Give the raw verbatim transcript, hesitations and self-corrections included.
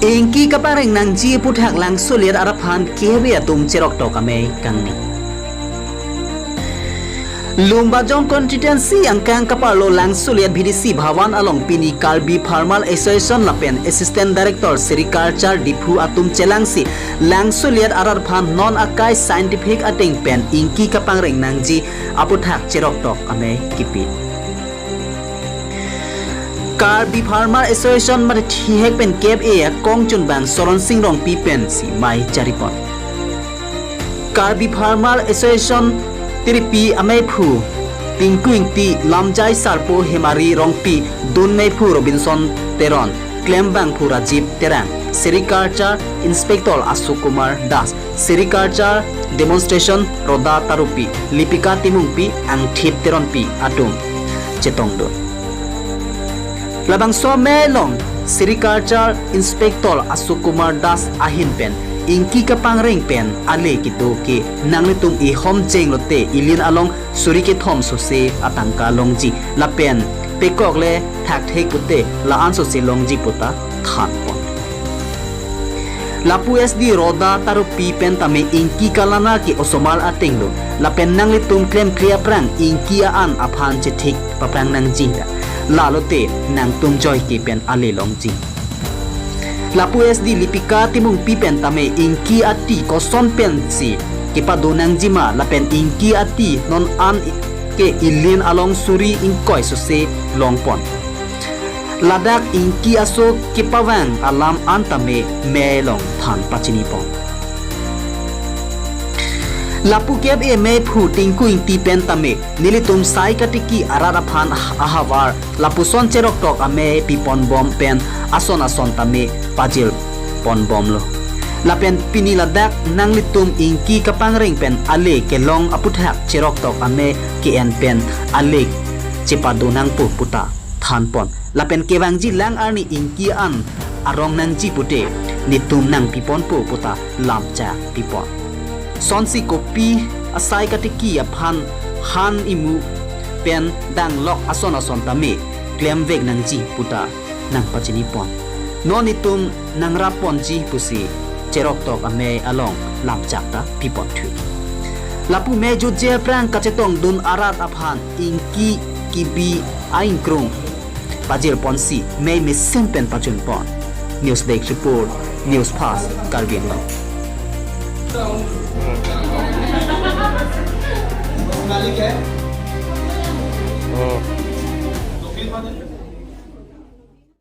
Ingki kapangreng nangji aputhak Langso Liat arat aphan K F A atum cheroktok amei kangni. Lumbajong constituency angkang kaparlo Langso Liat V D C Bhawan along pini Karbi Farmer Association lapen Assistant Director Sericulture Diphu atum chelangsi Langso Liat arat aphan non akai scientific ateng pen ingki kapangreng nangji aputhak cheroktok amei kipi. Karbi Farmer Association mate thihek pen K F A akongchunbang Soron Sing Rongpi pensi mei jaripon. Karbi Farmer Association tiripi ameiphu Tinku Ingti, Lamjai Sarpo Hemari Rongpi, Dun meiphu Robinson Teron, Klembangphu Rajiv Terang, Sericulture Inspector Ashok Kumar Das, Sericulture Demonstration Roda Tarupi, Lipika Timungpi, Angthip Teronpi atum chetongdun. Labangso amei along Sericulture Inspector Ashok Kumar Das ahin pen ingki kapangreng pen ale kedo ke nanglitum ihom jeng lote ilin along suri kethom sose atangka longji lapen pekok le thakthek pute la-an sose longji puta thanpon. Lapu S D Roda Tarupi pen tame ingki kalana ke osomar ateng lo, lapen nanglitum klemkle aphrang ingki a-an aphan chethik paprang nangji, lalote nangtum joike pen ale longji. Lapu S D Lipika Timungpi pen tame ingki ati koson pensi kepado nangjima lapen ingki ati non an ke ilin along suri ingkoi sose longpon. Ladak ingki aso kepavang alam an tame mei along than pachinipon. Lapu K F A ameiphu Tinku Ingti pen tame nelitum sai katiki arat aphan ahavar lapuson cheroktok amei piponbom pen ason ason tame pajirponbomlo. Lapen pini ladak nanglitum ingki kapangreng pen ale kelong aputhak cheroktok amei ke-en pen ale chepado nangpo puta thanpon. Lapen kevangji lang arni ingki an arong nangji pute netum nangpiponpo puta lamchak pipon. Sonsi kopi asai katiki aphan han imu pen danglok ason ason tame klemvek nangji puta nangpachinipon. Non netum nangrapponji pusi cheroktok amei along lamchak ta piponthu. Lapu mei jutje aphrang kachetongdun arat aphan ingki kibi aingkrung pajirponsi mei mesen pen pajunpon. News Desk Report, News Fast, Karbi Anglong.